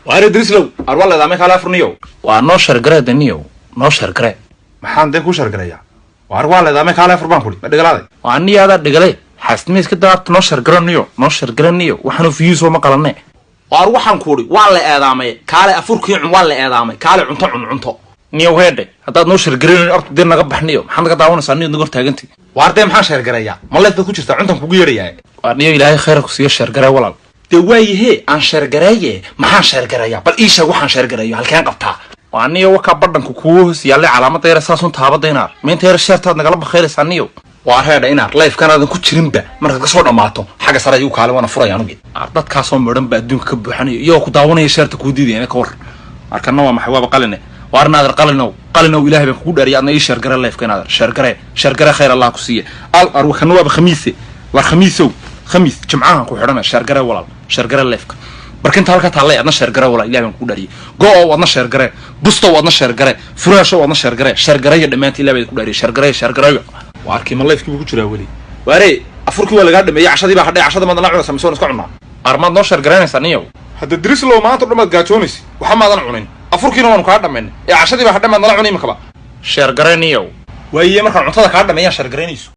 Waare Drislow, arwaa leedaamay, kaale afurniyow. Waa noo share garee daniyow, noo share garee. Maxaan dee kuu share gareeyaa? Waar, waa leedaamay, kaale afur baan kuri, ma dhigalaaday? Waa niyaadaa dhigale, xaasnima iska daabta. Noo share garee niyo, noo share garee niyo, waxaanu views ma qalane. Waar, waxaan kuuri waa la eedaamay, kaale afurkii cun. Waa la eedaamay, kaale cunto cun, cunto. Niyow heedhe, haddaad noo share gareynayn orta dee naga bax niyo. Maxaad naga daawanaysaa niyo, naga hortaagantay? Waar dee, maxaan share gareeyaa? Ma live baad ku jirtaa? Cuntan kugu yeedhayaa. Waa niyo, Ilaahay khayr ku siiyo, share garee walaal. Dee waayahee, aan share gareeye, maxaan share gareeyaa? Bal ii sheeg waxaan share gareeyo, halkeen qabtaa? Waa niyo, wakaa badhanka kugu hoos yaallay, calaamada yare saasun taabada inaar maynta yare share-taad nagala bakhayraysaa niyo. Waar heedha, inaar live-kanaadan ku jirinba, markaad kasoo dhammaato xagga sare igu kaale, waana furaya anugi. Dadkaasoo midhan ba adduunka ka buuxanayo, iyagoo ku daawanaya share-ta kuu diidayana ka war. Arkana waa maxay? Waaba qaline. Waar naadir, qalinow, qalinow, Ilahay baan kugu dhaariyay, adna ii share garee live-ka inaader, share garee, share garee, khayr Allah ku siiye. Al ar kana waaba khamiise. Waar khamiisow, khamiis jimcahan ku xidhana, share garee walaal, share garee live-ka. Barkinta halka taallay adna share garee walaal, Ilahay baan kugu dhaariyay. Go-ow adna share garee, bustow adna share garee, furaashow adna share garee, share gareeya dhammaanta, Ilahay baan ku dhaariyay, share gareeya, share gareeya. Waa arkii, ma live-kii buu ku jiraa weli? Waare, afurkii waa lagaa dhameeyey, cashadii baa hadhay. Cashada maad nala cunaysaa mise waan iska cunnaa? Armaad noo share garaynaysaa niyow? Hadda Drislow, maanta o dhan baad gaajoonaysa, waxa maadan cunin, afurkiina waanu kaa dhamaynay, ee cashadii baa hadhay, maad nala cunay imakaba? Share garee niyow. Waaye, markaan cuntada kaa dhameeyaan share garaynayso.